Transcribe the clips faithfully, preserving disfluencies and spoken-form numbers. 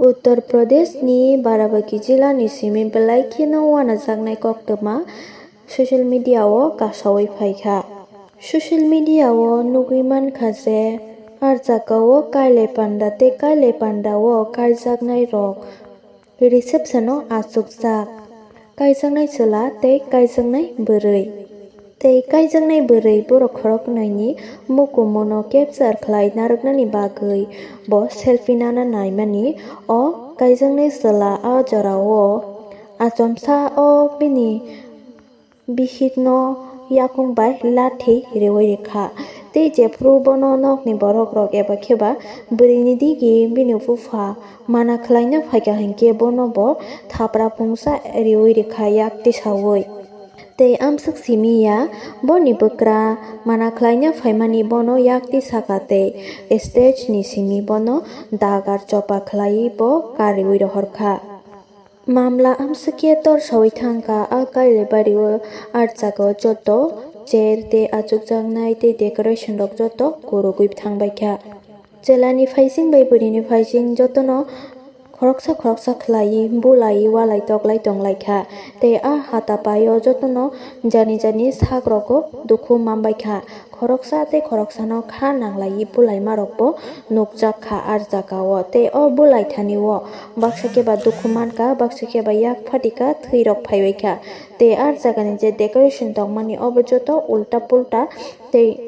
Uttar Pradeshni Barabanki jilani simi belai kheno wanajaknai koktwma social media-o kasaui phaikha. Social media-o nugui mankha je, ar jagao kailai panda tei kailai panda-o kaijaknairok reception-o achukjak. Kaijaknai chwla tei kaijaknai bwrwi. Tei kaijaknai bwrwi borok khoroknwini mukumuno capture khlai narwknani bagwi bo selfie nana naimani o kaijaknai chwla o jorao achomsa o bini bihikno yakung bai lathi riwi rikha. Tei jephru bono nokni borokrok eba kheba bwrwini digi bini bupha mana khlaina phaikha hinkhe bono bo thapra phungsa riwi rikha yak tisaui. Tei amswk simi ya, boni bwkra mana khlaina phaimani bono yak tisaka tei stage ni simi bono dagar chopa khlaiwi bo kariwi rohorkha. Mamla amswkhe torsaui thangkha, a kailai bario ar jagao joto chair tei achukjaknai tei decoration rok joto kurugwi thangbaikha. Chwlani phaising bai bwrwini phaising jotono khoroksa khoroksa khlaiwi bulaiwi walai toklai tonglaikha. Tei a hata paio jotono jani jani sak rogo dukhu manbaikha. Khoroksa tei khoroksano kha nanglaiwi bulaimarokbo nukjakha ar jagao. Tei o bulai thanio baksa khe ba dukhu mankha, baksa khe ba yak phatikha, thwirok phaibaikha. Tei ar jagani je decoration tongmani obo joto ulta pulta tei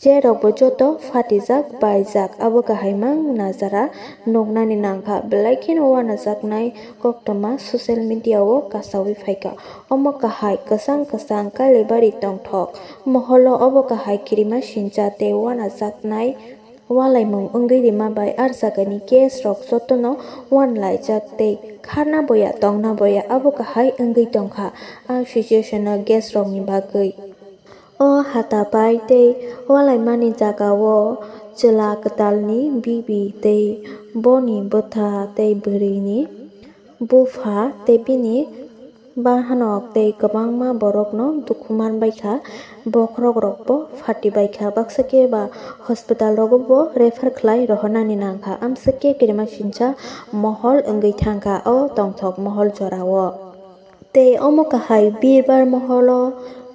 chair rokbo joto phatijak baijak. Abo kahai mang najara nuknani nangkha. Belai kheno wanajaknai koktwma social media-o kasaui phaikha. Omo kahai kwchang kwchang kailai bari tongthok moholo obo kahai kirima sincha tei wanajaknai walaimung wngwi rima bai ar jagani guest rok jotono wanlaijak tei kharna boya tongna boya abo kahai wngwi tongkha a situation-o guest rokni bagwi. O hata pai tei walaimani jagao chwla kwtalni bibi tei boni bwtha tei bwrwini bupha tei bini bahanok tei kwbangma borokno dukhu manbaikha, bokhorok rokbo phatibaikha, baksa khe ba hospital rogo bo refer khlai rohornani nangkha, amswk khe kirima sincha mohol wngwi thangkha o tongthok mohol jorao. Tei omo kahai birbar moholo,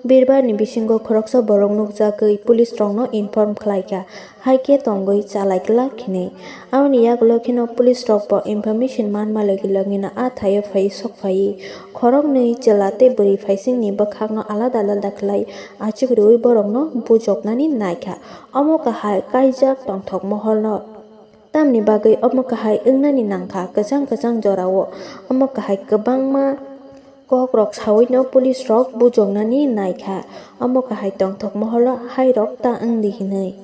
birbarni bisingo khoroksa borok nukjagwi police rokno inform khlaikha, hai khe tongwi chalai glak hinwi. Aboni yagulo kheno police rokbo information manma logi logino a thaio phaiwi sokphaiwi khoroknwi chwla tei bwrwi phaisingni bwkhakno alada alada khlai achuk rwui borokno bujoknani naikha. Omo kahai kaijak tongthok moholo. Tamni bagwi omo kahai wngnani nangkha kwchang kwchang jorao. Omo kahai kwbangma kokrok sawino police rok bujoknani naikha. Omo kahai tongthok moholo hairok ta wngdi hinwi.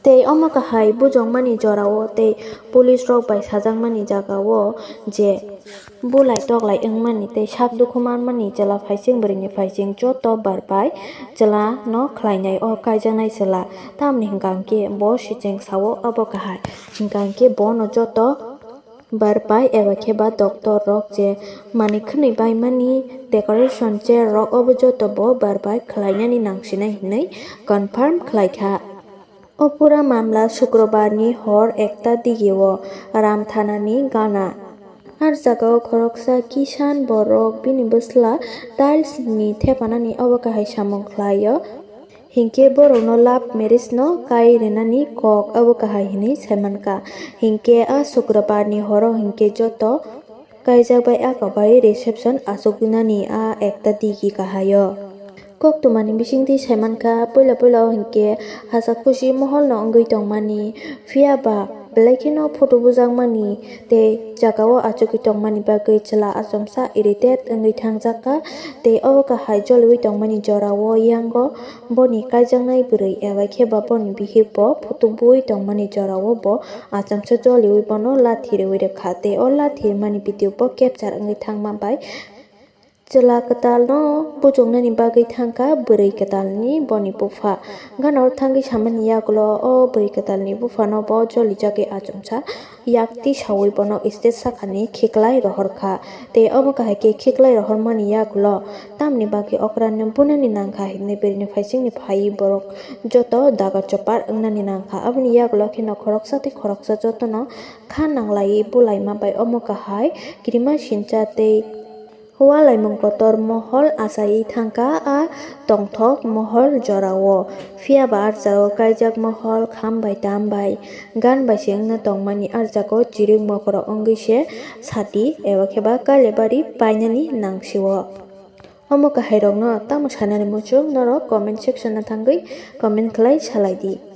Tei omo kahai bujokmani jorao tei police rok bai sajakmani jagao je bulai toklai wngmani tei sak dukhu manmani chwla phaising bwrwini phaising joto barpai chwla no khlainai o kaijaknai chwla. Tamni hwnkha hwnkhe bo sicheng sao abo kahai, hwnkha hwnkhe bono joto barpai eba khe ba doctor rok je manwi khwnwi baimani decoration chair rok obo joto bo barpai khlainani nangsinai hinwi confirm khlaikha. O pura mamla Sukrobar ni hor ekta digi o Ramthana ni gana. Ar jagao khoroksa kisan borok bini bwsla tiles ni thepanani obo kahai samung khlai o. Hinkhe borokno love marriage no kai rwnani kok obo kahai hinwi saimankha. Hinkhe a Sukrobar ni horo hinkhe joto kaijak bai a kabai reception achuknani a ekta digi kahai o. Koktwmani bisingtwi saimankha, puila puila o hinkhe hachak khusi mohol no wngwi tongmani, phiya ba belai kheno photo bujakmani tei jagao achugwi tongmani bagwi chwla achomsa irritate wngwi thangjakha. Tei obo kahai joliui tongmani jorao yango boni kaijaknai bwrwi eba khe ba boni bihik bo photo bui tongmani jorao bo achomsa joliui bono lathi rwui rwkha tei o lathi rwmani video bo capture wngwi thangma bai Chwla kwtalno buchungnani bagwi thangkha bwrwi kwtalni boni bupha. Gana oro thangwi samani yagulo o bwrwi kwtalni buphano bo jolijagwi achomsa yak tisawi bono stage sakani khiklai rohorkha. Tei omo kahai khe khiklai rohormani yagulo tamni bagwi okrano bunani nangkha hinwi bwrwini phaisingni phaiwi borok joto dagar chopar wngnani nangkha. Aboni yagulo kheno khoroksa tei khoroksa jotono kha nanglaiwi bulaima bai omo kahai kirima sincha tei Walaimung kotor mohol achaiwi thangkha a tongthok mohol jorao. Phiya ba arjao kaijak mohol kham bai tam bai gan bai se wngna tongmani arjago chirik mokoro wngwi se sati eba khe ba kailebari painani nangsio. Omo kahairokno tamo sanani muchung norok comment section o thangwi comment khlai salai di.